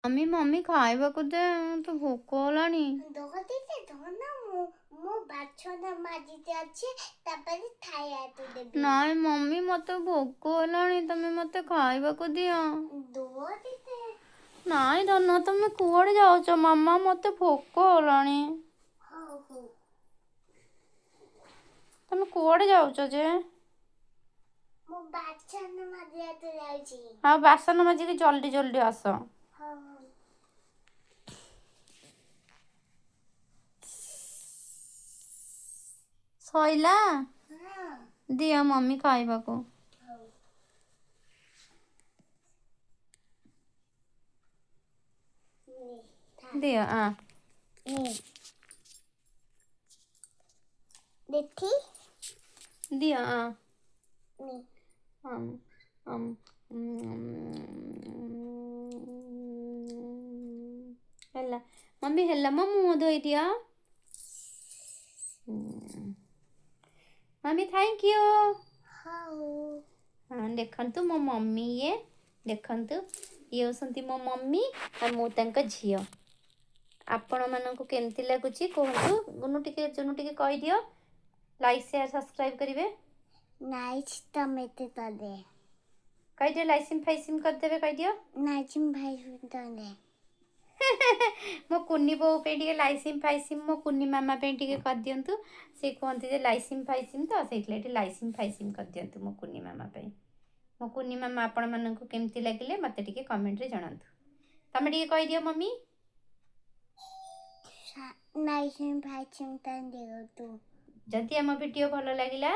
Mummy, mummy, ଖାଇବାକୁ ଦେ, ତ ଭୋକ ହେଲାଣି। ଧନ, ମୁଁ ବାସନ ମାଜିତେ ଅଛି, ତାପରେ ଖାଇବାକୁ ଦେବି। ନାଇଁ ମମି, ମତେ ଭୋକ ହେଲାଣି, ତମେ ମତେ ଖାଇବାକୁ ଦିଅ। ନାଇଁ ଧନ, ତମେ କୁଆଡ଼େ ଯାଉଛ? ମାମା, ମତେ ଭୋକ ହେଲାଣି। ତମେ କୁଆଡ଼େ ଯାଉଛ ଯେ? ହଁ, ବାସନ ମାଜିକି ଜଲ୍ଦି ଜଲ୍ଦି ଆସ। ସଇଲା? ଦିଅ ମମି ଖାଇବାକୁ। ଦିଅ। ଆ ଦେଖି ଦିଅ। ଆ ହେଲା ମମି, ହେଲା। ମୋ ମୁହଁ ଧୋଇ ଦିଅ ମମି। Thank you. ହଁ, ଦେଖନ୍ତୁ ମୋ ମମି ଇଏ। ଦେଖନ୍ତୁ, ଇଏ ହେଉଛନ୍ତି ମୋ ମମି ଆଉ ମୁଁ ତାଙ୍କ ଝିଅ। ଆପଣମାନଙ୍କୁ କେମିତି ଲାଗୁଛି କୁହନ୍ତୁ। ଗୁନୁ ଟିକେ, ଜୁନୁ ଟିକେ କହିଦିଅ, ଲାଇକ୍ ସେୟାର ସବସ୍କ୍ରାଇବ୍ କରିବେ। ନାଇସ୍, ତମେ ତଦେ କହିଦିଅ, ଲାଇସିମ୍ ଫାଇସିମ୍ କରିଦେବେ, କହିଦିଅ। ନାଇସିମ୍ ଫାଇସିମ୍ ତଦେ। ମୋ କୁନି ବୋଉ ପାଇଁ ଟିକେ ଲାଇସିମ୍ ଫାଇସିମ୍, ମୋ କୁନି ମାମା ପାଇଁ ଟିକେ କରିଦିଅନ୍ତୁ। ସେ କୁହନ୍ତି ଯେ ଲାଇସିମ୍ ଫାଇସିମ୍, ତ ସେଇଥିଲାଗି ଲାଇସିମ୍ ଫାଇସିମ୍ କରିଦିଅନ୍ତୁ ମୋ କୁନି ମାମା ପାଇଁ। ମୋ କୁନି ମାମା ଆପଣମାନଙ୍କୁ କେମିତି ଲାଗିଲେ ମୋତେ ଟିକେ କମେଣ୍ଟରେ ଜଣାନ୍ତୁ। ତମେ ଟିକେ କହିଦିଅ ମମି। ଲାଇସିମ୍ ଫାଇସିମ୍ ଦିଅନ୍ତୁ। ଯଦି ଆମ ଭିଡ଼ିଓ ଭଲ ଲାଗିଲା,